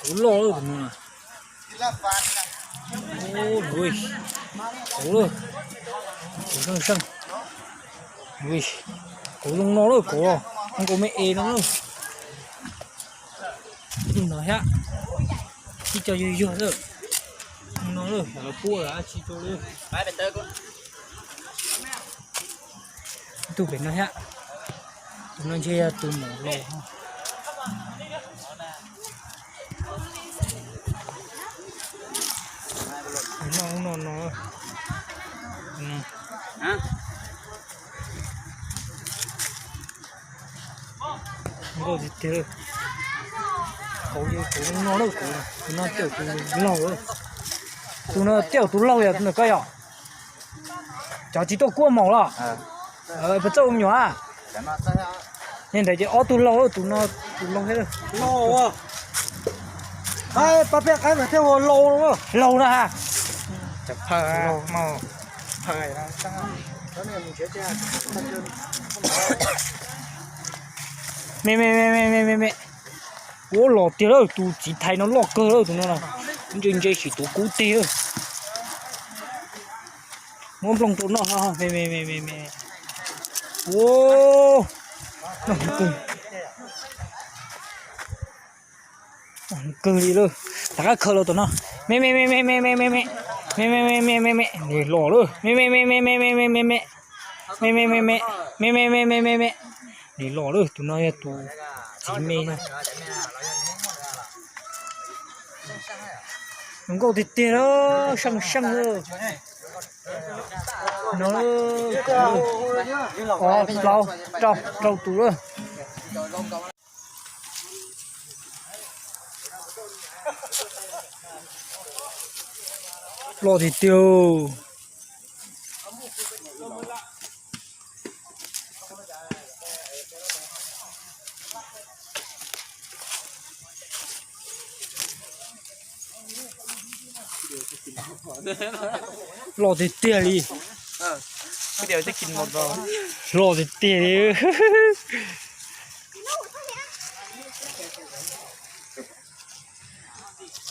Kuv loj lawm tus no. Ui, kuv lawm. Kuv zeej zeej. Ui, kuv zoo no lawm kuv. Nkaus me es no lawm. Tus no thiab. Ib co yuag yuag lawm. No lawm, los pub dab tsi rau li. Tus pem no thiab. Tus no ntshe yog tus maum los. No no no. Nkauj tiag tiag. Hauv yus kuv no lawm kuv, tus no tej zaum tus laug, tus no tej zaum tus laug yog tus ntawm koj yom? Cov tsis tuaj kuaj maum los? Puas txawj ua me nyuam a? Niag ntawd ces ob tug laug, tus no tus laug thiab. Pab peb qaib mas thiaj ua laus, laus na ha. Me me me me me me me. Ua los tiag lawm, tus txiv thais no loj kawg lawm tus no. Ntse ntse sim tuav kub teg lawm. Muab nplooj rau noj me me me me me. Ua, noj heev kawg. Kawg li lawm. Rov qab khaws los tom no. Me me me me me me me me. Me me me me me me. Nws los lawm. Me me me me me me me me. Me me me me me me me me me me. Nws los lawm, tus no yog tus txiv me na. Zoo nkauj tiag tiag lawm, seej seej lawm. No, ob plaub rau rau tus lawm. Loj tiag tiag. Loj tiag tiag li. Loj tiag tiag li.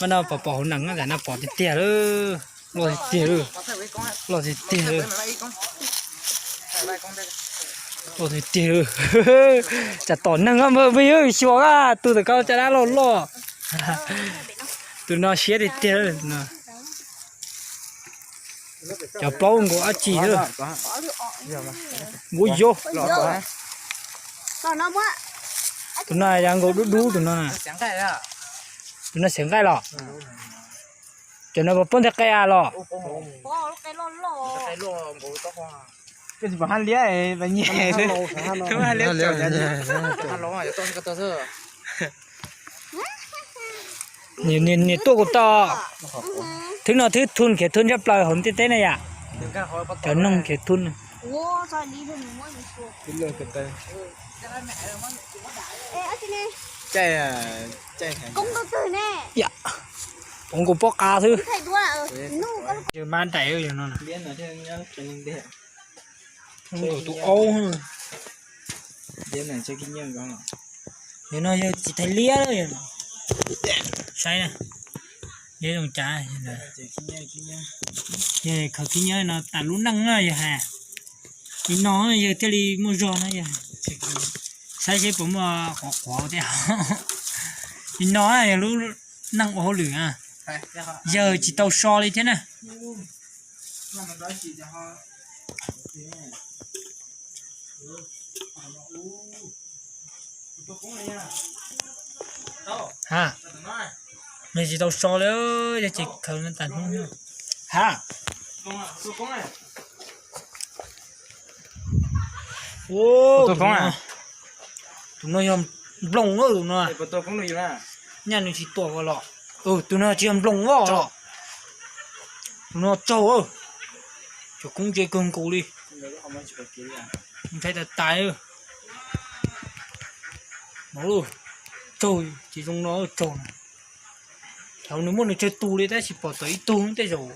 Mas no pom pom hauv nees na, no pom tiag tiag lawm. Loj tiag tiag lawm. Loj tiag tiag lawm. Loj tiag tiag lawm. Tsam tom neeg peb xyuas a, tus tom koj caj dab loj loj. Tus no siab tiag tiag lawm. Cov plaub nkaus dab tsi lawm. Nkaus yau. Tus no yog nkaus dub dub tus no. Tus no xeev nqaij los? Cov no puas poob nthe qe a los? Niam tuaj kuv tau. Thwb no thwb thun khiav thwb ntshab plaws hauv ntiaj teb na yom. Cov noog khiav thun. Pov nkaus pob qa xwb. Mas daim no. Tus aub. Nim no yog txiv thais liab. Saib na, liab zoo cas. Yog khaws khib nyiab no tas lub neej na yog has. Nim no yawg thiaj li muaj zog na yog. Saib seb puas muaj qhuav qhuav thiab. Nim no yog lub neej ua hauj lwm, yawg tsis tau so li thiab na. Ha, nws tsis tau so li, yog tsis khaws no tas hnub. Ha, tus no yog nploos tus no. Nyaj nws tsis tuam los. Tus no tsis yog nploos os. Tus no tsaug, cov koob ntse kawg nkaus li. Ntshai tas tas. Tsaug, tsis zoo no tsaug. Thaum nws muaj nws tsawg tus li tab sis pom tau ib tug tej zaum,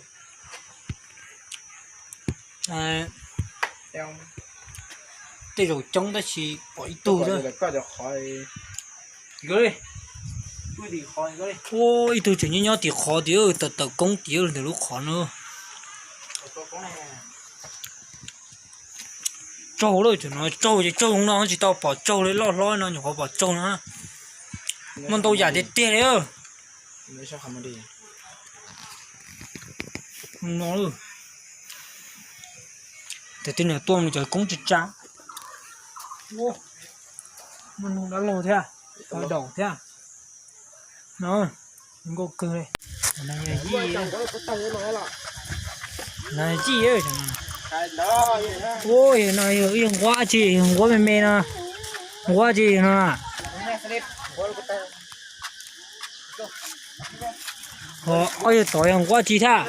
tej zaum coob tab sis pom ib tug xwb. Ua ib tug tseem nyob nyob tim qhov tias tawm tawm koob tias ntawm lub qhov no. Tsaug lawm, cov no tsaug ces tsaug no tsis tau pom tsaug li, loj hlob no nyuam qhuav pom tsaug no. Muaj ntau yam tiag tiag li. No, tus tij niam tuaj mus cov koob tsa tsa. Muaj noog dab laug thiab, daum thiab. No, nkauj kawg li. Yij, no yog nquab tsi, yog nquab me me no. Nquab tsi no. Ob yawg tod yog nquab tsi thiab?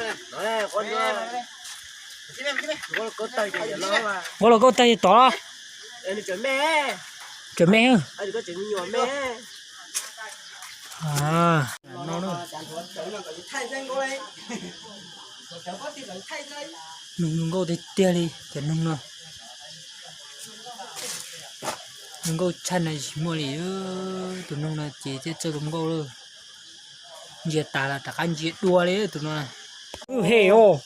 Nquab los kauj tag yawg tod los? Tseem me. Noog zoo nkauj tiag tiag li cov noog no. Zoo nkauj tshaj no tsis muaj li. Tus noog no ces thiaj txawj zoo nkauj lawm. Ntsia tas los rov qab ntsia dua li tus no. Wb hem os,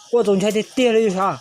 quaj txaus ntshai tiag tiag li sav.